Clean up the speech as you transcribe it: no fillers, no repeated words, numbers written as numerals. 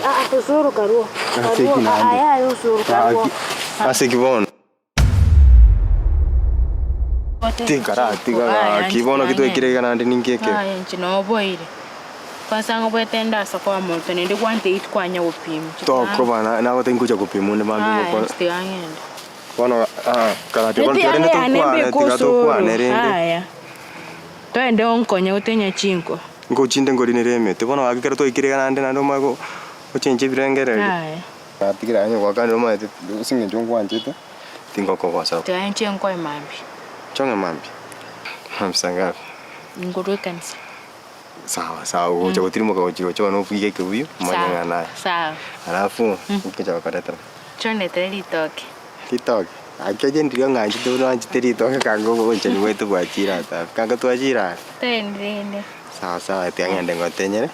aa osoro karwo. Ase Karwo ki naende? aa yaya osoro karwo. Gaki, ase ki bono? Tinkaratiga gaki, bono ki twaikire iga naende ninki ekebe? Aye inche noboire. Kwanza ngobwete ndasa koa morito naende gwantebia tikwanya gopima. Tokoba na nagotebia ngocha gopima onde mambia Aye gokora. inche tiga ng'ende. Bono aa karatiga bono tiga rende tokwane, tiga tokwane rende. Aya. Toende onkonye gotenya chinko. Ngochinde nkorinere emete, bono gaki ekero twaikire iga naende naende omanye go gochenchia ebirengererio. Aya. Natigire aye onye gwakanire omanyete ase eng'encho nkwanchete, tingokogosa. Tiga inche nkoe mambia. Chong'e mambia? Mambia saa ngapi? Nkorwa ekanisa. Sawa sawa, ogocha gotirimoka gochia gocha bono obuige ekebuyu, omanye ng'a naye. Sawa. Alafu, nkocha gokoretera. Chondetere ritoke. Ritoke? Gaki onye ndiria ng'anchete buna oanchete ritoke kanga obwanchani bwaito bwachire ase aa. Kanga twachire are. Toendi rende. Sawa sawa tiga ng'ende ngotenyere.